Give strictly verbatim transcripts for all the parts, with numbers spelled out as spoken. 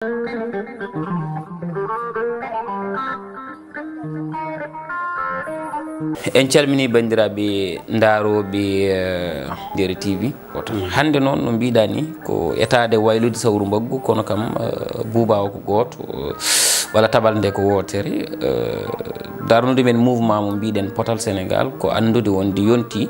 En calminii banndiraaɓe ndaarooɓe, eh, Nderi T V. Hannde noon, no mbiɗaa ni, ko etaade waylude sawru mbaggu, kono kam, eh, buubaawo ko gooto, eh, walla taɓal nde ko wootere. Eh, darnude men mouvement mo mbiɗen Potal Sénégal, ko anndude wonde yontii,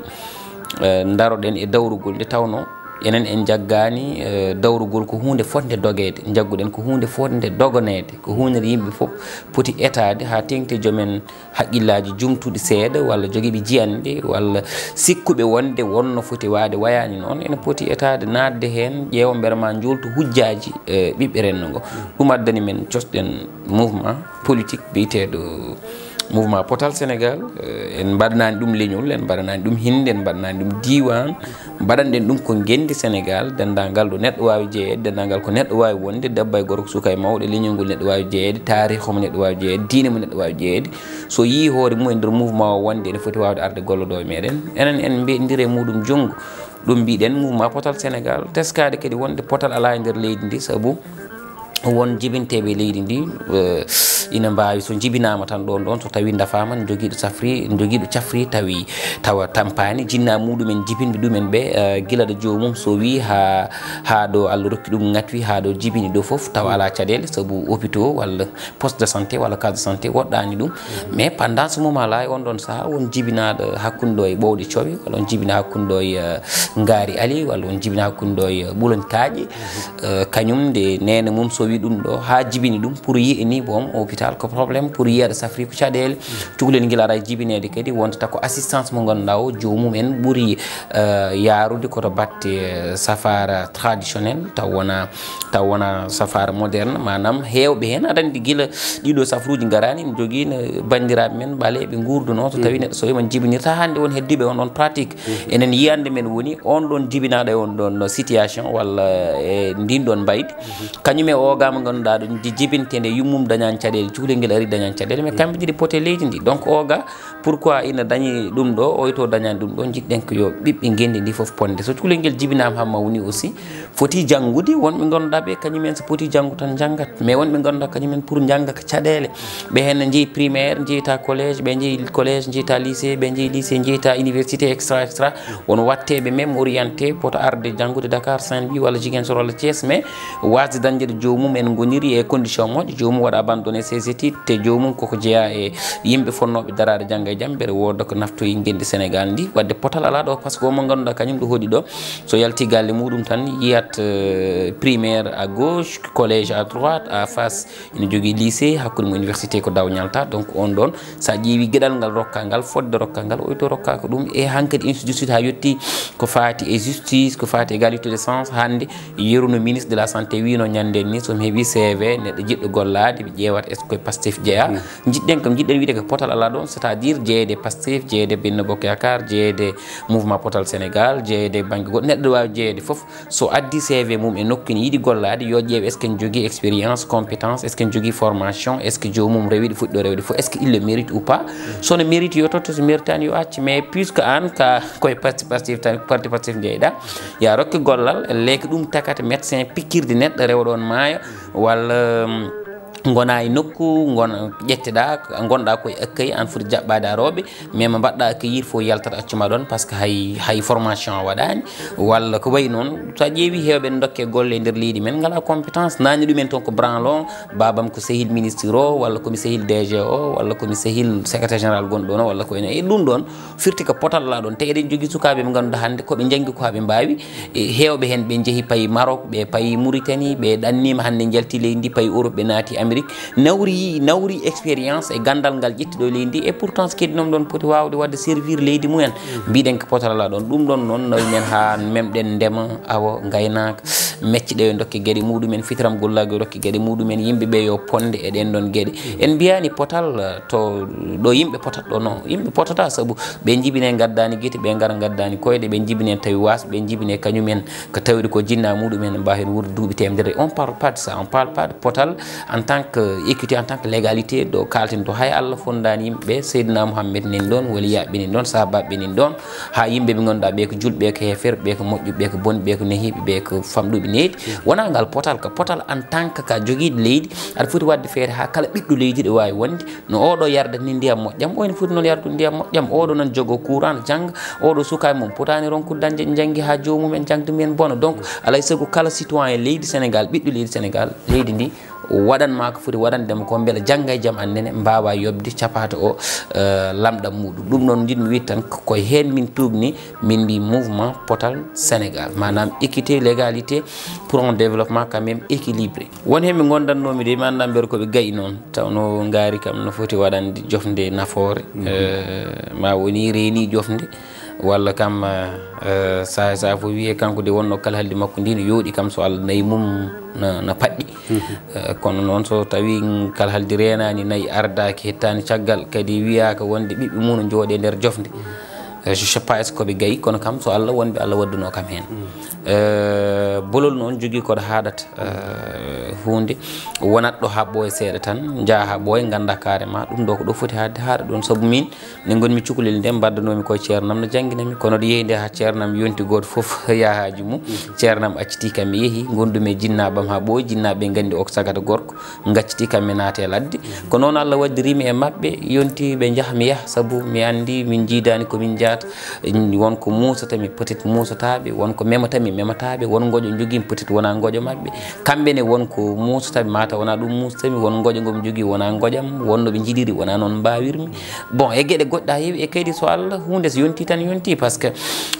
eh, ndaroɗen e dawrugol nde tawnoo enen en njaggaani, eh, dawrugol ko huunde fotnde dogeede, njagguɗen ko huunde fotnde doganeede, ko huunde nde yimɓe fof poti etaade haa teeŋti joom en haqqillaaji jumtuɗi seeɗa, walla jogiiɓe jiyanɗe, walla sikkuɓe wonde wonno foti waade wayaani noon, ene poti etaade naatde heen, ƴeewa mbele ma njooltu hujjaaji, eh, ɓiɓɓe renndo ngo. Ɗum addani men cosɗen mouvement politique biyeteeɗo Mouvement Potal Sénégal. Eh, en mbaɗanaani ɗum leñol, en mbaɗanaani ɗum hinnde, en mbaɗanaani ɗum diiwaan, mbaɗanɗen ɗum ko ngenndi Sénégal, denndaangal ɗo neɗɗo waawi jeyeede, denndaangal ko neɗɗo waawi wonde, debbo e gorko, suka e mawɗo, leñol ngol neɗɗo waawi jeyeede, taariikh mo neɗɗo waawi jeyeede, diine mo neɗɗo waawi jeyeede. So yii hoore mum e nder mouvement o wonde ene foti waawde arde gollodoo e meɗen, enen en mbeɗondira e muɗum junngo. Ɗum mbiɗen mouvement Potal Sénégal, teskaade kadi wonde potal alaa e nder leydi ndi, sabu won jibinteeɓe leydi ndi, eh, ina mbaawi, so jibinaama tan ɗoon ɗoon, so tawii ndafaama, jogiiɗo safri, jogiiɗo cafri, tawi, tawa tampaani, jinnaa muɗumen, jibinɓe ɗumen ɓe, eh, gila ɗo joomum so wii haa, haa ɗo Allah rokki ɗum ŋatwi, haa ɗo jibini ɗo fof, tawa alaa caɗeele, sabu hôpitaux walla poste de santé walla case de santé woɗɗaani ɗum. Mais pendant ce moment là, e on ɗon sahaa, won jibinaaɗo hakkunde ɗo e Ɓowɗi Cowi, walla on jibinaa hakkunde ɗo e, eh, Ngaari Ali, walla on jibinaa hakkunde ɗo e, eh, Ɓuloñ Kaaƴe. Eh, kañum nde neene mum so wi ɗum ɗo, haa jibini ɗum, pour yiye ni, bon, hôpital ko problème, pour yiyaɗo safri ko caɗeele. Cukalel ngel ara jibineede kadi, wontata ko assistance mo ngannduɗaa o, joomum en ɓuri, eh, yaarude ko to batte, eh, safaara traditionnel, taw wona taw wona safaara moderne, maanaam heewɓe heen aɗa anndi gila ɗiɗo safruuji ngaraani, ene jogii no banndiraaɓe men ɓaleeɓe nguurduno, so tawi neɗɗo so man jibinirta hannde won heddiiɓe on ɗon pratique. Enen yiyannde men woni on ɗon jibinaaɗo e on ɗon situation walla e ndin ɗon mbaydi. Kañum e oga mo ngannduɗaa ɗo ndi jibinte nde yummum dañaani caɗeele, cukalel ngel ari dañaani caɗeele, mais kamɓe ɗiɗi pote leydi ndi. Donc oga, pourquoi ina dañi ɗum ɗo, oy to dañaani ɗum ɗo, njiɗɗen ko yo ɓiɓɓe ngenndi ndi fof ponde. So cukalel ngel jibinaama haa mawni aussi, foti janngude, wonɓe ngannduɗaa ɓe kañum en so poti janngu tan njanngat. Mais wonɓe ngannduɗaa kañum en pour njannga ko caɗeele. Ɓe heen ne njehi primaire, njeyta collège, ɓe njehi collège, njeyta lycée, ɓe njehi lycée, njeyta université, et cetera, et cetera. Won watteeɓe même orienté, poto arde janngude Dakar, Saint-Louis, walla Ziguinchor, walla Thiès, mais waasde dañde ɗo joomum en ngoniri e condition moƴƴo, joomum waɗa abandonné ses études, te joomum koko jeyaa e yimɓe fotnooɓe daraade jannga e jam, mbeɗa wooda ko naftoyi ngenndi Sénégal ndi. Waɗde potal alaa ɗo, par ce que omo ngannduɗaa kañum ɗo hoɗi ɗo, so yalti galle muɗum tan yiyat, euh, primaire à gauche, collège à droite, à face ina jogii lycée, hakkunde mo université ko daw ñalta. Donc on ɗon, so a ƴeewi geɗal ngal rokka ngal, fodde rokka ngal, oy to rokka ko ɗum, e hankadi ainsi de suite haa yetti ko faati e justice, ko faati égalité de chance. Hannde yeru no ministre de la santé wino ñande ni, so mi heɓi C V neɗɗo jiɗɗo gollaade, mi ƴeewat est ce que Pastef jeyaa. Jiɗɗen kam, jiɗɗen wiide ko potal alaa ɗon, c'est-à-dire jeyeede Pastef, jeyeede Benno Bokk Yaakaar, jeyeede mouvement Potal Sénégal, jeyeede bannge goɗɗo, neɗɗo waawi jeyeede fof. So addi C V mum e nokku ene yiɗi gollaade, yo ƴeew est ce que ne jogii expérience, compétence, est ce que ne jogii formation, est ce que joomum rewi ɗo foti ɗo rewde fof, est ce que il le mérite ou pas. So no mérite yo totto, so méritaani yo acc. Mais puisque aan ka koye parti Pastef tan, parti Pastef njeyɗaa, ya rokke gollal, leyka ɗum takata médecin pikkirde neɗɗo rewɗo on maaya, walla, um, ngona e nokku, ngon-, ƴetteɗaa, ngonɗaa koye accueil, aan foti jaɓɓaade arooɓe, mais mo mbaɗɗaa accueillir fof yaltat accuma ɗon, par ce que hay, hay formation a waɗaani, walla ko wayi noon. So a ƴeewi heewɓe ne ndokke golle e nder leydi men, ngalaa compétence, naani ɗumen toon ko branlon, baabam ko sehil ministre o, walla komi sehil D G o, walla komi sehil secrétaire général gonɗo ɗon o, walla ko ene, e ɗum ɗon, firti ko potal alaa ɗon. Te eɗen jogii sukaaɓe ɓe ngannduɗaa hannde ko ɓe njanngi ko haa ɓe mbaawi. E heewɓe heen ɓe njehi payi Maroc, ɓe payi Mauritanie, ɓe ɗanniima hannde njalti leydi ndi, payi Europe, ɓe naati Amérique. Nawri, nawri expérience e ganndal ngal ƴetti ɗo e leydi ndi. Et pourtant so keddinoom ɗon poti waawde waɗde servir leydi mumen. Mbiɗen ko potal alaa ɗon. Ɗum ɗon noon nawi men haa memɗen ndema, awo, ngaynaaka, mecce ɗe yo ndokke geɗe muɗumen, fitiram gollaagu yo rokke geɗe muɗumen, yimɓe ɓe yo ponde e ɗen ɗon geɗe. En mbiyaani potal, to ɗo yimɓe potata ɗo, non, yimɓe potata, sabu ɓe njibine ngaddaani gite, ɓe ngara ngaddaani koyɗe, ɓe njibine tawi waas, ɓe njibine kañumen ko tawri ko jinnaa muɗumen, mbaawa heen wuurde duuɓi teemedere. On parle pas de ça, on parle pas de potal en tant Que équité, en tant que légalité, ɗo kalten ɗo, hay Allah fondaani yimɓe ɓe, Seydina Muhammed nen ɗon, waliyaaɓe ɓe nen ɗon, sahabaaɓe ɓe nen ɗon, haa yimɓe ɓe ngannduɗaa ɓe ko julɓe, ɓe ko heeferɓe, ɓe ko moƴƴuɓe, ɓe ko bonɓe, ɓe ko nehiiɓe, ɓe ko famɗuɓe needi. Wonaa ngal potal, ka potal en tant que ka jogiiɗo leydi, aɗa foti waɗde feere haa kala ɓiɗɗo leydi ɗo waawi wonde, no oɗo yardata ni ndiyam moƴƴam, o ene foti noon yardude ndiyam moƴƴam, oɗo noon jogoo courant, jannga, oɗo sukaaɓe mum potaani ronkude dañde, janngi haa joomum en, jangde mum en bona. Donc, alaa e sago kala citoyen leydi Sénégal, ɓiɗɗo leydi Sénégal, leydi ndi, waɗan ma ko foti waɗande mo ko, mbele jannga e jam annene mbaawa yoɓde capaato o, eh, lamɗam muɗum. Ɗum noon njiɗmi wiide tan ko, ko heen min tuugni, min mbi mouvement potal Sénégal, maanaam équité, légalité pour un développement quand même équilibré. Won heen ɓe ngondatnoomi de, mi anndaa mbele ko ɓe gayi noon, tawno ngaari kam no foti waɗande jofnde nafoore. Mhm. Eh, ma woni reeni jofnde, walla kam, eh, eh, saha saha fof wiyee kanko de wonnoo kalhaldi makko ndi no yooɗi kam, so Allah nayi mum na, na paɗɗi. Mhm. Eh, kono noon so tawi kalhaldi reenaani, nayi ardaaki, hettaani caggal, kadi wiyaaka wonde ɓiɓɓe mum no njooɗee nder jofnde. Mhm. Eh, je sais pas est-ce que ko ɓe gayi, kono kam so Allah wonɓe Allah waddunoo kam heen. Mhm. Eh, bolol noon jogii ko ɗo haaɗata. Eh, huunde wonat ɗo haa ɓooya seeɗa tan, njaha haa ɓooya, ngannda carrément ɗum ɗo ko ɗo foti haaɗde, haaɗa ɗoon. Sabu min, nde ngonmi cukalel nde, mbaddanoomi ko e ceernam no janngina mi, kono ɗo yehi nde haa ceernam yonti gooto fof yahaaji mum. Mhm. Ceernam accitii kam mi yehi, ngonɗumi e jinnaaɓe am haa ɓooyi, jinnaaɓe ɓe nganndi o ko sagata gorko, ngaccitii kam mi naata e ladde. Mhm. Ko noon Allah waddiri mi e maɓɓe, yonti ɓe njaha mi yaha, sabu mi anndi min njiidaani ko min njahata. Won ko muusata mi, peut-être muusataaɓe, won ko memata mi, memataaɓe, won ngoƴo njogii mi, peut-être wonaa ngoƴo maɓɓe. Kamɓe ne won ko muusata mi, mataw wonaa ɗum muusata mi, won ngoƴo ngo mi jogii wonaa ngoƴam, won no ɓe njiɗiri wonaa noon mbaawirmi. Bon, e geɗe goɗɗe haa heewi, e kadi so Allah, huunde so yontii tan yontii, par ce que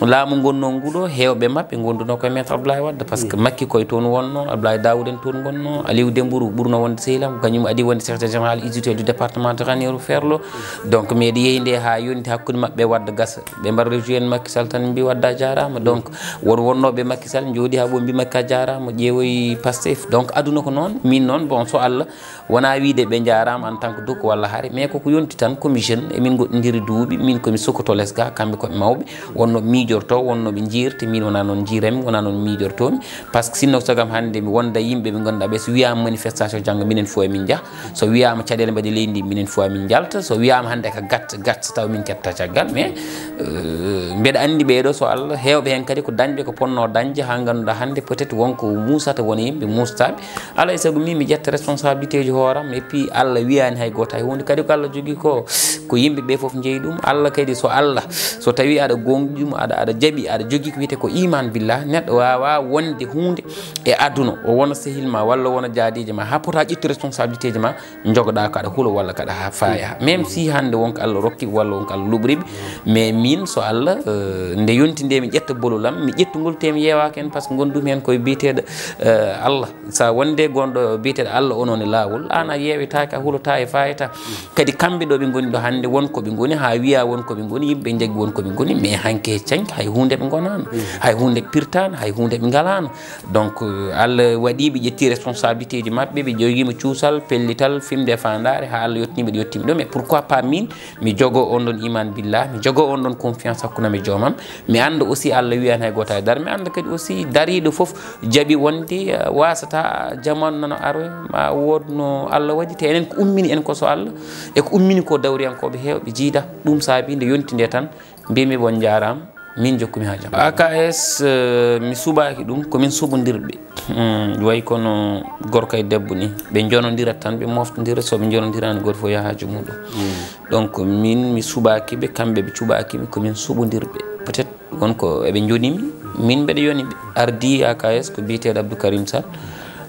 laamu ngonnoongu ɗo, heewɓe maɓɓe ngondunoo ko e Maître Abdoulaye Wade, par ce que Makki koye toon wonnoo, Abdoulaye Daouda en toon ngonnoo, Aliou Dembourou ɓurnoo wonde sehil am, kañum adii wonde secrétaire général exécutif du département de Ranérou Ferlo. Donc, mi eɗi yehi nde haa yonti hakkunde maɓɓe e Wade gasa. Ɓe mbar rejoindre Macky Sall tan, mbi Wade a jaaraama. Donc, won wonnooɓe Macky Sall njooɗi haa ɓo mbi Macky a jaaraama, ƴeewoyi Pastef. Donc, aduna ko noon, min noon, bon, so Allah, wonaa wiide ɓe njaaraama en tant que dukko walla hare, mais koko yonti tan, komi jeune, emin ngoɗɗindiri duuɓi, min komi sokoto les ga, kamɓe koɓe mawɓe, wonno miijorto, wonno ɓe njiirti, min wonaa noon njiirami, wonaa noon miijortoomi. Par ce que sinno sagam hannde mi wonda yimɓe ɓe ngannduɗaa ɓe, so wiyaama manifestation janngo, minen fof emin njaha. So wiyaama caɗeele mbaɗi leydi ndi, minen fof emin njalta. So wiyaama hannde ka gat, gat, so taw min ketta caggal. Mais, euh, mbeɗa anndi ɓeeɗo, so Allah, heewɓe heen kadi ko dañɓe ko ponnoo dañde, haa ngannduɗaa hannde peut-être won ko muusata, won e yimɓe muustaaɓe. Alaa e sago min mi ƴetta responsabilité ji hooram, et puis Allah wiyaani hay gooto hay huunde. Kadi ko Allah jogii ko, ko yimɓe ɓe fof njeyi ɗum. Allah kadi so Allah, so tawi aɗa goongɗi ɗum, aɗa, aɗa jaɓi, aɗa jogii ko wiyetee ko iman billah, neɗɗo waawaa wonde huunde e aduna, o wona sehil ma walla o wona jaadiijo ma, haa pota ƴettu responsabilité ji ma, njogoɗaa ko aɗa hulo walla ko aɗa ha-, faaya. Même si hannde won ko Allah rokki walla won ko Allah luɓriɓe, mais min so Allah, euh, nde yonti nde mi ƴetta bolol am, mi ƴettugol te mi yeewaaka heen, par ce que ngonɗumi heen koye biyeteeɗo, euh, Allah. Sa wonde gonɗo biyeteeɗo Allah, onon e laawol, aan a yeewetaake, a hulotaa e faayata. Kadi kamɓe ɗo ɓe ngoni ɗo hannde, won ko ɓe ngoni, haa wiya won ko ɓe ngoni, yimɓe njaggi won ko ɓe ngoni, mais hanki e canki hay huunde ɓe ngonaano, hay huunde ɓe pirtaano, hay huunde ɓe ngalaano. Donc, euh, Allah waɗi ɓe ƴetti responsabilité ji maɓɓe, ɓe jogiima cuusal, pellital, fimde e faandaare, haa Allah yottini ɓe ɗo yottimi ɗo. Mais pourquoi pas min, mi jogo on ɗon iman billah, mi jogo on ɗon confiance hakkunde am e joomam, mi annda aussi Allah wiyan hay gooto hay dara, mi annda kadi aussi dariiɗo fof jaɓi wonde, uh, wasata jamanu nana aroya, ma wood no Allah waɗi, te enen ko ummini en ko so Allah, e ko ummini ko dawriyankooɓe heewɓe jiida. Ɗum saabi nde yonti nde tan, mbimi on njaaraama, min jokkumi haa jam. A K S, eh, mi suɓaaki ɗum, ko min suɓondirɓe. Mm, way kono gorko e debbo ni, ɓe njonondirat tan, ɓe moftondira, so ɓe njonondiraani, gooto fof yaha haaju muɗum. Mm. Donc, min mi suɓaaki ɓe, kamɓe ɓe cuɓaaki mi, ko min suɓondirɓe. Peut-être won ko eɓe njoni mi, min mbeɗa yoni ɓe. Ardii A K S ko biyeteeɗo Abdou Karim Sall.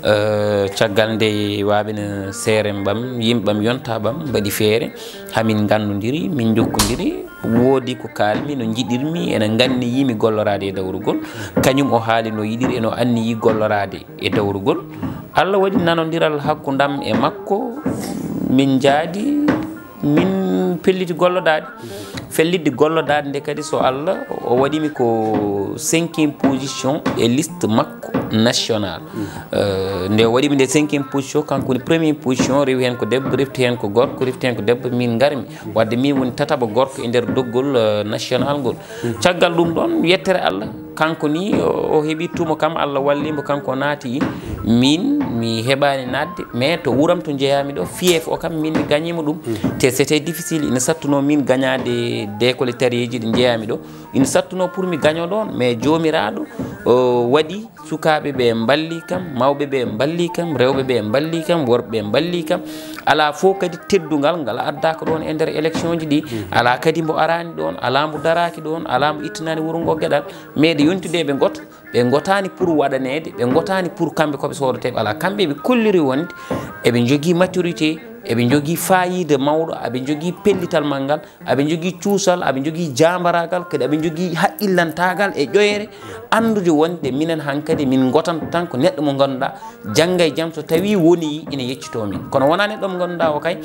Eh, caggal nde waaɓe no seere mbam, yimɓam yonta ɓam, mbaɗi feere, hamin nganndondiri, min njokkondiri, woodi ko kaalmi, no njiɗirmi, ene nganni yimi golloraade e dawrugol. Kañum o haali no yiɗiri, eno anniyi golloraade e dawrugol. Allah waɗi nanondiral hakkundam e makko, min njaadi, min pelliti gollodaade. Fellitde gollodaade nde kadi, so Allah, o waɗimi ko cinquième position e liste makko. national. Euh, nde o waɗi mi nde cinquième position, kanko woni premier position, rewi heen ko debbo, refti heen ko gorko, refti heen ko debbo, min ngarmi. Wadde min woni tataɓo gorko e nder doggol, euh, national ngol. Caggal ɗum ɗoon, yettere Allah, kanko ni o, o heɓi tumo kam, Allah walli mo, kanko o naati. Min, mi heɓaani naatde, mais to wuram to njeyaami ɗo, fief o kam, min mi gañiima ɗum. Te c'était difficile, ina sattunoo min gañaade décolleterie ji ɗi njeyaami ɗo. Ina sattunoo pour mi gaño ɗoon, mais Joomiraaɗo, o waɗi sukaaɓe ɓe mballi kam, mawɓe ɓe mballi kam, rewɓe ɓe mballi kam, worɓe ɓe mballi kam. Alaa fof kadi teddungal ngal addaaka ɗoon e nder élection ji ɗi. Alaa kadi mbo araani ɗoon, alaa mbo daraaki ɗoon, alaa mbo ittanaani wuro ngo geɗal. Mais ɗe yontude ɓe ngoto, ɓe ngotaani pour waɗaneede, ɓe ngotaani pour kamɓe ko ɓe soodoteeɓe. Alaa, kamɓe ɓe kolliri wonde eɓe njogii maturité, eɓe njogii faayiida mawɗo, eɓe njogii pellital manngal, eɓe njogii cuusal, eɓe njogii jaambaraagal, kadi eɓe njogii haqqillantaagal e ƴoyre, anndude wonde minen hankadi min ngotanto tan ko neɗɗo mo ngannduɗaa jannga e jam so tawii wonii ina yeccitoo min. Kono wonaa neɗɗo mo ngannduɗaa o kay,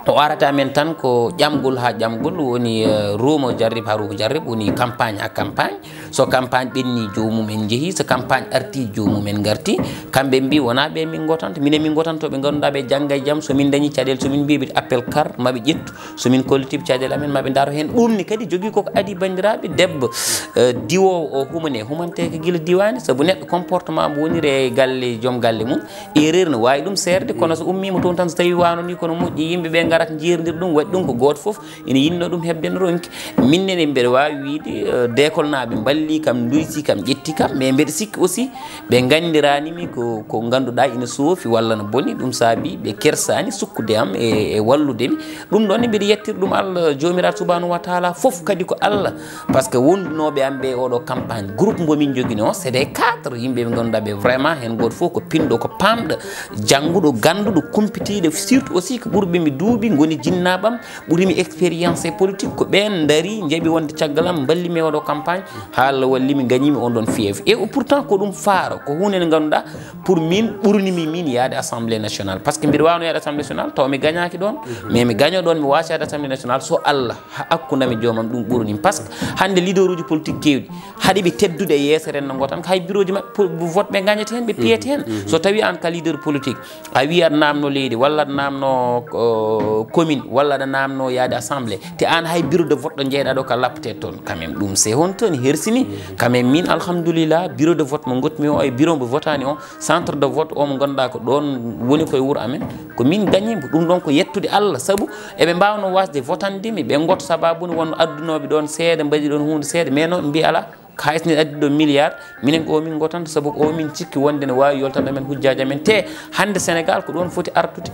o arata men tan ko ƴamgol haa ƴamgol, woni, eh, ruumo jarrib haa ruumo jarrib, woni campagne haa campagne. So campagne ɓenni, joomum en njehi, so campagne arti, joomum en ngarti. Kamɓe mbi wonaa ɓe min ngotanto, minen min ngotanto ɓe ngannduɗaa ɓe jannga e jam, so min dañi caɗeele, so min mbi ɓe appel kar, maɓe ƴettu, so min kollitiiɓe caɗeele amen, maɓe ndaro heen. Ɗum ni kadi jogii koko adii banndiraaɓe, debbo, eh, diwoowo o humane, humanteeke gila diwaani, sabu neɗɗo comportement mo woniri e galle, joom galle mum, erreur no waawi ɗum seerde, kono so ummiima toon tan, so tawii waano ni, kono moƴƴi, yimɓe ɓe ngarat njeerndir ɗum, waɗi ɗum ko gooto fof ina yiɗno ɗum heɓde no ronki. Min nene mbeɗa waawi wiyde, eh, dekolnaaɓe mballi kam, nduysi kam, ƴetti kam, mais mbeɗa sikki aussi ɓe nganndiraani mi ko, ko ngannduɗaa ina soofi walla no boni, ɗum saabi ɓe kersaani sukkude am e, e wallude mi. Ɗum ɗoon ne mbiɗa yettir ɗum Allah Joomiraaɗo subhanahu wa taala, fof kadi ko Allah. Parce que wondunooɓe am ɓe oɗo campagne, groupe mbo min njoginoo, c'est des cadres, yimɓe ɓe ngannduɗaa ɓe vraiment, heen gooto fof ko pinɗo, ko paamɗo, jannguɗo, gannduɗo, kumpitiiɗo, surtout aussi ko ɓurɓe mi duuɓi, ngoni jinnaaɓam, ɓuri mi expérience e politique, ko ɓeen ndarii, njaɓi wonde caggal am, mballi mi e oɗo campagne, haa Allah walli mi, ngañii mi on ɗoon fief. Et pourtant ko ɗum faaro, ko huunde nde ngannduɗaa, pour min, ɓurni mi min yaade Assemblée nationale. Parce que mbiɗa waawno yaade Assemblée nationale, taw mi gañaaki ɗoon, mais mi gaño ɗoon, mi waasa yaade Assemblée nationale, so Allah ha-, hakkundam e joomam, ɗum ɓurni mi. Parce que hannde leader uji politique keewɗi, haɗi ɓe teddude e yeeso renndo ngo tan, ko hay bureau ji maɓɓe pour vote ɓe gañata heen, ɓe piyata heen. So tawi aan ka leader politique, a wi aɗa naamno leydi, walla aɗa naamno, euh, commune, walla aɗa naamno yaade assemblée, te aan hay bureau de vote ɗo njeyɗaa ɗo ka lappete toon, quand même, ɗum c'est honte, ne hersini. Quand même, min, alhamdulillah, bureau de vote mo ngotmi o e bureau mo votaani o, centre de vote o mo ngannduɗaa ko ɗoon woni koye wuro amen, ko min gañi mo. Ɗum ɗoon ko yettude Allah, sabu eɓe mbaawno waasde votande mi, ɓe ngoto sababu ne wonno addunooɓe ɗoon seeɗa, mbaɗi ɗoon huunde seeɗa, mais non, ɓe mbi alaa, hay so ne addi ɗo milliard, minen ko o min ngotanta, sabu ko o min cikki wonde ne waawi yoltande men hujjaaji amen. Te hannde Sénégal ko ɗoon foti artude.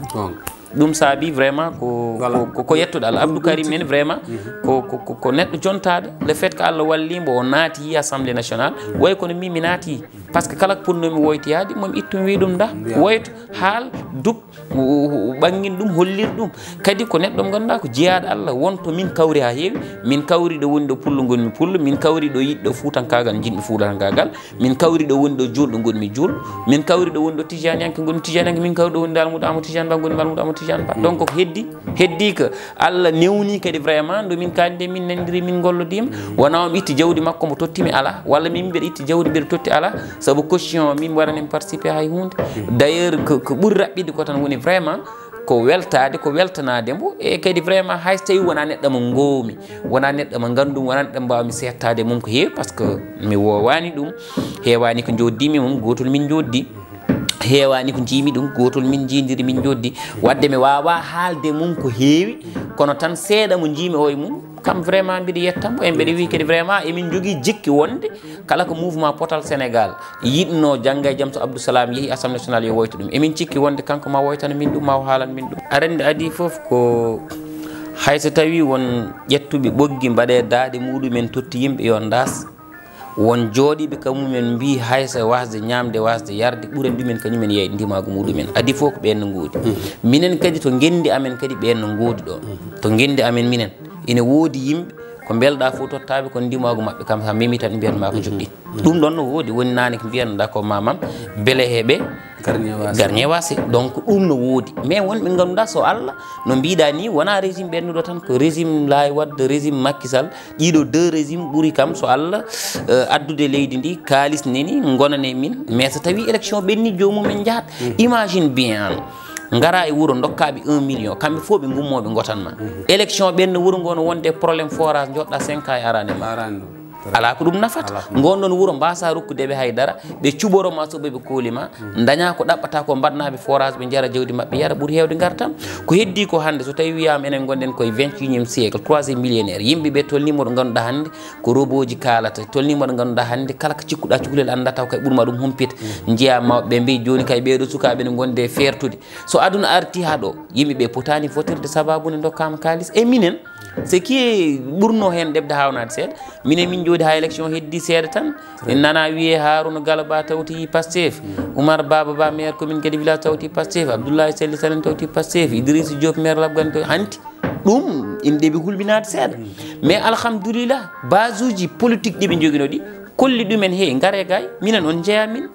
Ɗum saabi vraiment ko, ko, ko, ko yettude Allah. Abdou Karim en vraiment ko, ko, ko, ko neɗɗo jontaaɗo. Le fait que Allah walli mbo, o naati Assemblée nationale, way kono min mi naati. Parce que kala ko potnoomi woytoyaade, momi ittum wi ɗum da. Woyto, haal, duk, o, o, o ɓanngin ɗum, hollir ɗum. Kadi ko neɗɗo mo ngannduɗaa ko jeyaaɗo Allah, wonto min kawri haa heewi. Min kawri ɗo woni ɗo pullo ngonmi pullo, min kawri ɗo yiɗɗo fuutankaagal njiɗmi fuutankaagal, min kawri ɗo woni ɗo juulɗo ngonmi juulɗo, min kawri ɗo woni ɗo tijaniyanke ngonmi tijaniyanke, min kawri ɗo woni ɗo almuɗo amo tijani ba ngonmi almuɗo amo tijani ba. Donc ko heddi, heddi ko Allah newni kadi vraiment nde min kaandi nde min nanndiri, min ngollodiima. Wonaa o mi itti jawdi makko mo totti mi, alaa, walla min mbiɗa itti jawdi mbiɗa totti, alaa, sabu caution min mi waɗani mi participer hay huunde. D'ailleurs ko, ko ɓuri raɓɓiɗde ko tan woni vraiment ko weltaade, ko weltanaade mbo, e kadi vraiment hay so tawii wonaa neɗɗo mo ngoowmi, wonaa neɗɗo mo nganndumi, wonaa neɗɗo mo mbaawmi seettaade e mum ko heewi, parce que mi woowaani ɗum, heewaani ko njooddii mi e mum, gootol min njooddii. Heewaani ko njiimi ɗum, gootol min njiidiri, min njooddii. Waɗde mi waawaa haalde e mum ko heewi, kono tan seeɗa mo njiimi o e mum, kam vraiment mbiɗa yetta mo. E mbeɗa wiyi kadi vraiment emin njogii jikki wonde kala ko mouvement Potal Sénégal yiɗno jannga e jam, so Abdou Salam yehi Assemblée nationale yo woytu ɗum. Emin cikki wonde kanko ma woytana min ɗum, ma o haalan min ɗum. Aɗa anndi adii fof ko hay so tawii won ƴettuɓe ɓoggi mbaɗe daaɗe muɗumen totti yimɓe yo ndaas, won jooɗiiɓe ka mumen mbii hay so waasde ñaamde, waasde yarde, ɓuran ɗumen kañumen yeeyde ndimaagu muɗumen. Adii fof ko ɓeen no ngoodi. Minen kadi to ngenndi amen kadi ɓeen no ngoodi ɗo. To ngenndi amen minen ina woodi yimɓe Ko mbelɗa fof tottaaɓe, kono ndimaagu maɓɓe kam, so a memi tan, ɓe mbiyat ma ko joɗɗi. Ɗum ɗon no woodi, woni naane ko mbiyanɗa ko mamam, bele heɓe garñe waase. Donc ɗum no woodi. Mais wonɓe ngannduɗaa, so Allah, no mbiɗa ni, wona régime ɓennuɗo tan, ko régime Laay Wade, régime Macky Sall, ɗiɗo deux régime ɓuri kam, so Allah, eh, addude leydi ndi, kaalis neni, ngonane min. Mais so tawi élection ɓenni, joomum en njahat. Imagine bien an. Ngara e wuro, dokka ɓe un million, kamɓe fof ɓe ngummo, ɓe ngotan ma. Élection ɓenna, wuro ngo no wonde problème forage, joɗɗa cinq ans e arani ma. Ala ko ɗum nafata. Ngon ɗon wuro mbasa rokkude ɓe haydara, ɓe cuɓoro ma, so ɓe, ɓe kooli ma, daña ko ɗaɓɓata ko, mbaɗna ɓe forage, ɓe njara jawdi maɓɓe, yara, ɓuri heewde ngartam. Ko heddi ko hannde, so tawi wiyama enen gonɗen koye vingt et unième siècle, troisième millénaire, yimɓe ɓe tolnima ɗo ngannduɗaa hannde ko roboji kaalata, tolnima ɗo ngannduɗaa hannde kala ko cikkuɗa cukalel annda taw kay ɓurma ɗum humpita. Njiya mawɓe ɓe mbiyi, joni kay ɓeɗo sukaaɓe ne gonde fertude. So aduna arti ha ɗo, yimɓe ɓe potani votirde sababu ne dokkama kaalis. E minen, c'est qui ɓurno hen ɗeɓde hawnade seeɗa. Minen min jooɗi ha élection heddi seeɗa tan. Min nana wiye Harouna Gallo Ba tawti Pastef. Oumar Baba Ba maire commune Guédé village tawti Pastef. Abdoulaye Sall Salen tawti Pastef. Idrissa Diop maire Labgani tawti. Hanti ɗum ina ɗeɓi hulɓinade seeɗa. Mais alhamdulillah, base uji politique ɗi ɓe jogino ɗi, kolli ɗumen, hey, ngare gay, minen on jeeya min.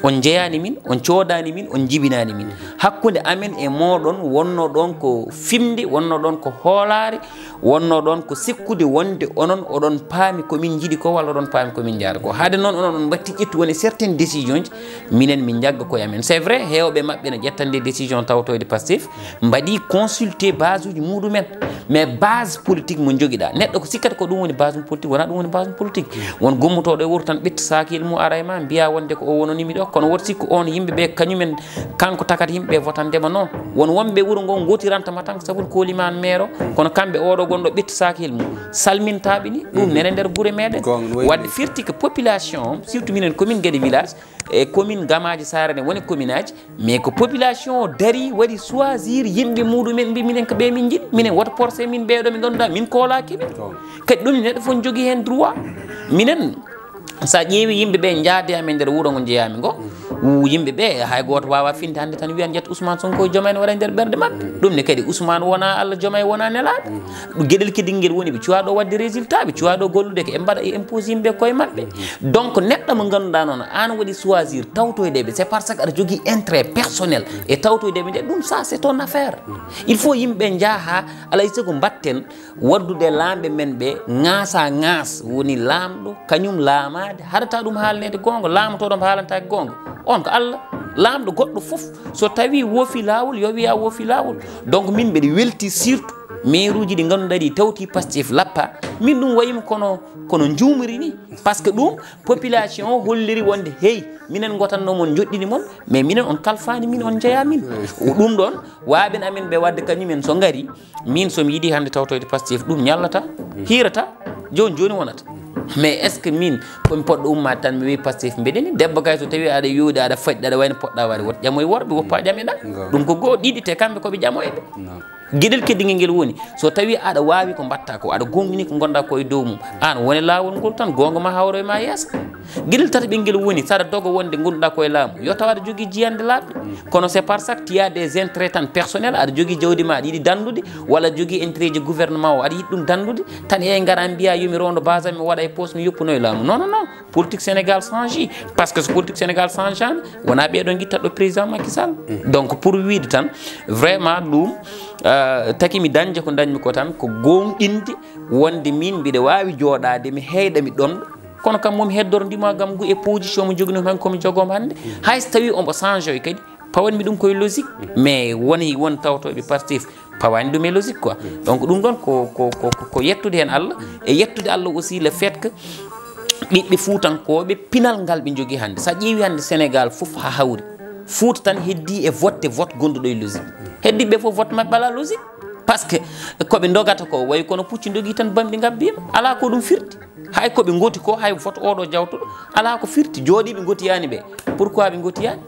On jeeyani min, on coodani min, on jibinani min. Hakkunde amen e mooɗon wonno ɗon ko fimde, wonno ɗon ko hoolaare, wonno ɗon ko sikkude wonde onon oɗon paami ko min njiɗi ko, walla oɗon paami ko min njaada ko. Haade noon onon on mbatti ƴettu woni certaines décisions ji, minen min njagga koye amen. C'est vrai, heewɓe maɓɓe no ƴettande décision tawtoyde Pastef, mbaɗi consulté base uji muɗumen. Mais base politique mo jogiɗa, neɗɗo ko sikkata ko ɗum woni base mum politique, wona ɗum woni base mum politique. Won gummotooɗo e wuuro tan, ɓitta saakiyel mum, ara e ma, mbiya wonde ko o wonanimi ɗo. Kono woto sikku on yimɓe ɓe, kañumen, kanko takata yimɓe ɓe votandema. Non, won wonɓe wuuro ngo ngotiranta ma tan ko sabu kooli ma an maire o. Kono kamɓe, oɗo gonɗo ɓitta saakiyel mum, salmintaɓe ni, ɗum nene nder gure meɗen. Gonga, no wayi. Wadde firti ko population o, surtout minen commune Guédé village, e commune Gamaaji Saare ne woni commune aji, mais ko population o dari, waɗi choisir yimɓe muɗumen, mbi minen ko ɓe min njiɗi, minen woto porse min ɓeɗo ɓe ngannduɗaa min koolaki ɓe. Kadi ɗum neɗɗo fof ne jogii heen droit. Minen, sa ƴeewi yimɓe ɓe njaade amen nder wuro ngo njeeyami ngo, yimɓe ɓe hay gooto waawa finde hannde tan wiyan ƴetta Ousmane Sonko, jooma ene waɗa e nder ɓerɗe maɓɓe. Ɗum ne kadi Ousmane wona Allah, jooma e wona nelaaɗo. Geɗel kedingel woni ɓe cuwa ɗo waɗde résultat, ɓe cuwa ɗo gollude ko ɓe mbaɗa e impose yimɓe koye maɓɓe. Donc neɗɗo mo ngannduɗaa noon, an waɗi choisir tawtoyde ɓe, c'est parce que aɗa jogii intérêt personnel e tawtoyde ɓe nde, ɗum ça c'est ton affaire. Il faut yimɓe njaha, alay sago mbatten waddude laamɓe men ɓe ŋaasa ŋaas, woni laamɗo kañum laamaade, haɗata ɗum haalneede goonga, laamotooɗo mo haalantaake goonga, on ko Allah. Laamɗo goɗɗo fof, so tawi woofi laawol, yo wiya woofi laawol. Donc min mbeɗe welti surtout maire uji ɗi ngannduɗaa ɗi tawti Pastef lappa, min ɗum wayimo kono, kono njuumri ni. Parce que ɗum population o holliri wonde, hey, minen ngotanno mon, joɗɗini mon, mais minen on kalfani min, on jeeya min. Ɗum ɗon waaɓen amen ɓe wadde kañumen so ngari, min so mi yiɗi hannde tawtoyde Pastef, ɗum ñallata, hiirata, joni joni wonata. Mais est-ce que min komi poɗɗo ummaade tan mi wi Pastef mbeɗeni? Debbo kay so tawi aɗa yooɗi, aɗa faɗɗi, aɗa wayno poɗɗa waɗde, woto ƴamoy worɓe, woppa ƴame ɗa. Ɗum ko goo, ɗiɗi te kamɓe koɓe ƴamoyɓe. Giɗel kedingel ngel woni, so tawi aɗa waawi ko mbaɗta ko, aɗa goongɗini ko ngonɗa ko e dow mum, aan wone laawol ngol tan, goonga ma hawro e ma yeeso. Giɗel tataɓel ngel woni, saɗa doga wonde ngonɗa ko e laamu, yo taw aɗa jogii jiyannde laaɓɗe. Kono c'est par ça que tu as des intérêts tan personnel, aɗa jogii jawdi ma, aɗa yiɗi danndude, walla aɗa jogii intérêt ji gouvernement o, aɗa yiɗi ɗum danndude, tan eyi ngara mbiya yo mi rondo base am, mi waɗa e poste, mi yoppuno e laamu. Non, non, non. Politique Sénégal change. Parce que so politique Sénégal change ani, wona ɓeɗo guitta ɗo président Macky Sall. Donc pour wiide tan, vraiment ɗum, euh, taki mi dañde ko dañmi ko tan, ko goonɗinde wonde min mbiɗa waawi jooɗaade, mi heyɗa, mi ɗomɗo. Kono kam momi heddoro ndima gam ngu e position mo joginoo tan komi jogomo hannde. Hay so tawi omo change oy kadi, pawanmi ɗum koye logique. Mais woni won tawtoɓe Pastef pawani ɗum e logique quoi. Donc ɗum ɗon ko, ko, ko, ko, ko yettude heen Allah, e yettude Allah aussi le fait que ɓiɓɓe fuutankooɓe pinal ngal ɓe njogii hannde. So a ƴeewi hannde Sénégal fof haa hawri, Fuuta tan heddi e votte, vote gonduɗo e logique. Heddiɓe fof vote maɓɓe ala logique. Parce que ko ɓe ndogata ko wayi kono pucci ndogi tan bamɗi ngabbima. Ala ko ɗum firti. Hay ko ɓe ngoti ko, hay vote oɗo jawtuɗo, ala ko firti. Jooɗiɓe ngotiyani ɓe. Pourquoi ɓe ngotiyani?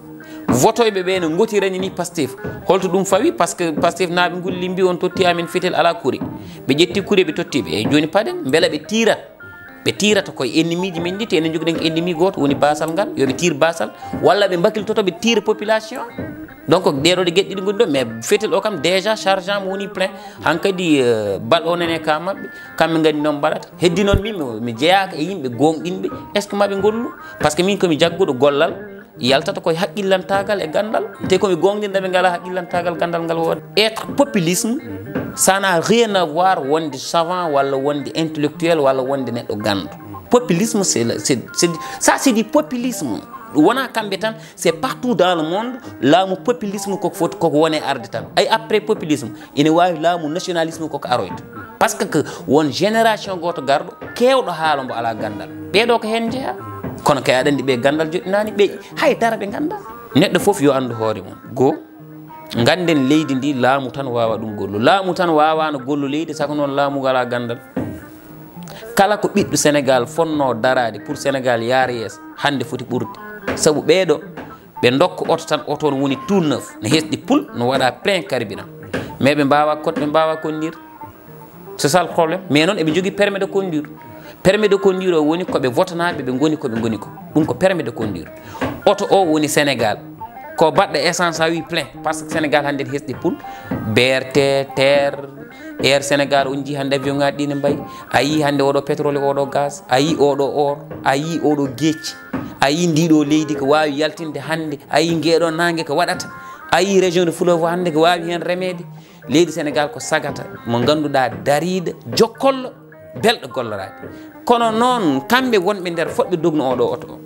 Votoyɓe ɓe no ngotirani ni Pastef. Holto ɗum fawi? Parce que Pastef naaɓe ngulli mbi on totti amen fetel ala kure. Ɓe ƴetti kure ɓe totti ɓe. Eyyi, joni paɗen, mbela ɓe tiirat? Ɓe tiirata koye ennemi ji men ɗi, te enen jogiɗen ko ennemi gooto, woni baasal ngal. Yo ɓe tiir baasal, walla ɓe mbakiltoto, ɓe tiira population. Donc, ɗeeɗo ɗe geɗe ɗiɗi ngoni ɗo, mais fetel o kam déjà chargement woni plein. Hankadi, euh, bal o nane ka maɓɓe, kamɓe ngandi noon mbaɗata. Heddi noon min, mi, mi jeyaaka e yimɓe gooŋɗinɓe, est-ce que maɓe ngollu? Parce que min komi jagguɗo gollal, yaltata koye haqqillantaagal e ganndal. Te komi gooŋɗinɗo ɓe ngalaa haqqillantaagal ganndal ngal wooda. Être populisme, ça n'a rien à voir wonde savant walla wonde intellectuel walla wonde neɗɗo ganndo. Populisme, c'est le, c'est, c'est, ça c'est du populisme. Wona kamɓe tan, c'est partout dans le monde, laamu populisme koko foti, koko wone arde tan. Ay, après populisme, ina waawi laamu nationalisme koko aroyta. Parce que won génération gooto garɗo, keewɗo haala mbo alaa ganndal. Ɓeeɗo ko heen njeyaa. Kono kay aɗa anndi ɓe ganndal joɗɗinaani, ɓe hay dara ɓe nganndaa. Neɗɗo fof yo anndu hoore mum. Goo, ngannden leydi ndi laamu tan waawa ɗum gollu. Laamu tan waawaano gollu leydi, saka noon laamu ngalaa ganndal. Kala ko ɓiɗɗo Sénégal fonnoo daraade pour Sénégal yaara yeeso, hannde foti ɓurde. Sabu ɓeeɗo, ɓe ndokka oto tan, oto on woni tout neuf, no hesɗi pul, no waɗa plein carburant. Mais ɓe mbaawaa code, ɓe mbaawaa conduire. C'est ça le problème. Mais noon eɓe njogii permis de conduire. Permis de conduire o woni ko ɓe votanaaɓe, ɓe ngoni ko ɓe ngoni ko. Ɗum ko permis de conduire. Oto o woni Sénégal. Ko baɗɗo essence a wi plein. Parce que Sénégal hannde ne hesɗi pul. B R T, TER, Air Sénégal, on njii hannde avion ŋaaji ɗi ne mbayi. A yii hannde oɗo pétrole, oɗo gaz. A yii oɗo or. A yii oɗo geec. A yii ndiɗo leydi ko waawi yaltinde hannde. A yii ngeɗo naange ko waɗata. A yii région de fleuve hannde ko waawi heen remeede. Leydi Sénégal ko sagata mo ngannduɗaa dariiɗo, jokkolɗo, belɗo golloraade. Kono noon, kamɓe wonɓe nder fotɓe dogno oɗo oto o,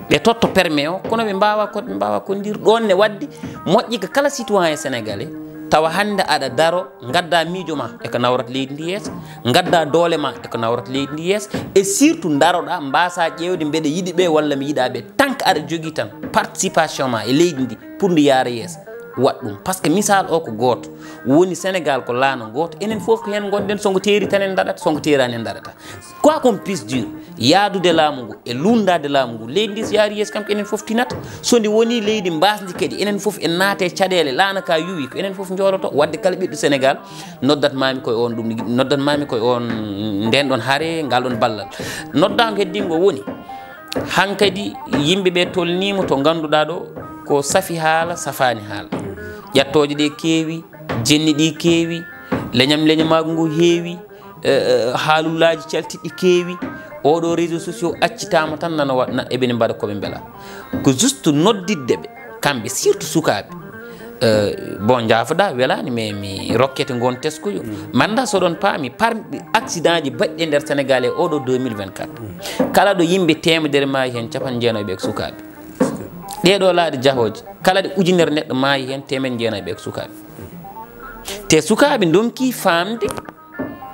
ɓe totto permis o, kono ɓe mbaawaa code, ɓe mbaawaa conduire. Ɗoon ne waɗde moƴƴi ko kala citoyen sénégalais, tawa hannde aɗa daro, ngadda miijo ma e ko nawrata leydi ndi yeeso, ngadda doole ma e ko nawrata leydi ndi yeeso, et surtout ndaroɗaa, mbaasaa ƴeewde mbeɗa yiɗi ɓe walla mi yiɗaa ɓe. Tant que aɗa jogii tan participation ma e leydi ndi pour ndi yaara yeeso, waɗ ɗum. Parce que misal o ko gooto. Woni Sénégal ko laana gooto. Enen fof ko heen ngonɗen, so ngo teeri tan en ndaɗat, so ngo teeraani en ndaɗata. Quoi qu'on puisse dire, yaadude laamu ngu e lunndaade laamu ngu, leydi ndi so yaari yeeso kam ko enen fof tinata. So ndi woni leydi mbaasndi kadi, enen fof en naata e caɗeele, laana ka yuwi, ko enen fof njooɗoto. Waɗde kala ɓiɗɗo Sénégal, noddat maami koye on ɗum, noddat maami koye on nden ɗon hare, ngal ɗon ballal. Noddaango heddiingo woni, hankadi yimɓe ɓe tolniima to ngannduɗaa ɗo ko safi haala, safaani haala. Ƴattooje ɗe keewi, jenni ɗi keewi, leñam leñamaagu ngu heewi, eh, eh, haalullaaji caltiɗi keewi. Oɗo réseaux sociaux accitaama tan nana wa-, na, eɓe mbaɗa ko ɓe mbela. Ko juste nodditde ɓe, kamɓe surtout sukaaɓe. Eh, bon, njaafoɗaa, welaani, mais mi rokkete ngoon teskoyo. Manda so ɗon paami, par accident ji baɗɗi e nder Sénégal e oɗo deux mille vingt-quatre. Kala ɗo yimɓe teemedere maayi heen, capanɗe jeenayo ɓe ko sukaaɓe. Ɗee ɗo laaɗe jahooje, kala ɗe ujunere neɗɗo maayi heen, teemedde jeenayo ɓe ko sukaaɓe. Te sukaaɓe ndonki faamde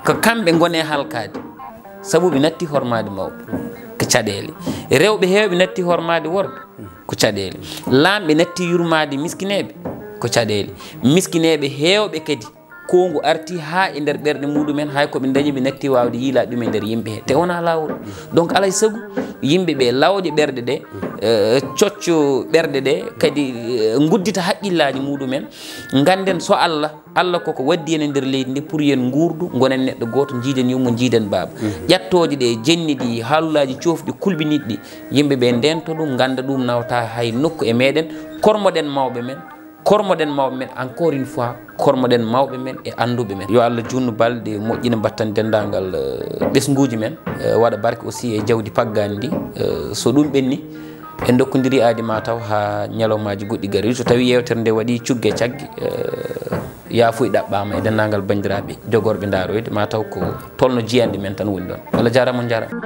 ko kamɓe ngoni e halkaade. Sabu ɓe natti hormaade mawɓe, ko caɗeele. Rewɓe heewɓe natti hormaade worɓe, ko caɗeele. Laamɓe natti yurmaade miskineeɓe, ko caɗeele. Miskineeɓe heewɓe kadi, koongu arti haa e nder ɓerɗe muɗumen, hay ko ɓe ndañi ɓe natti waawde yiilaade ɗum e nder yimɓe he. Te wonaa laawol. Donc, alaa e sago yimɓe ɓe lawƴa ɓerɗe ɗe, eh, cocco ɓerɗe ɗe, kadi, eh, nguddita haqqillaaji muɗumen. Ngannden so Allah, Allah koko waddi en e nder leydi ndi pour yen nguurdu, ngonen neɗɗo gooto, njiiden yumma, njiiden baaba. Ƴattooje ɗe jenni ɗi, haalullaaji coofɗi, kulɓiniiɗi, yimɓe ɓe ndento ɗum, ngannda ɗum nawata hay nokku e meɗen, kormoɗen mawɓe men, kormoɗen mawɓe men, encore une fois, kormoɗen mawɓe men e annduɓe men. Yo Allah juutnu balɗe, moƴƴina battane denndaangal, eh, ɓesnguuji men, eh, waɗa barke aussi e jawdi paggaandi ndi. Eh, so ɗum ɓenni, en ndokkondiri aadi ma taw haa ñalawmaaji goɗɗi gariiɗi. So tawii yeewtere nde waɗii cugge cagge, eh, yaafuya ɗaɓɓaama e denndaangal banndiraaɓe jogorɓe ndaaroyde, ma taw ko tolno jiyanɗe men tan woni ɗoon. Allah jaaraama, on njaaraama.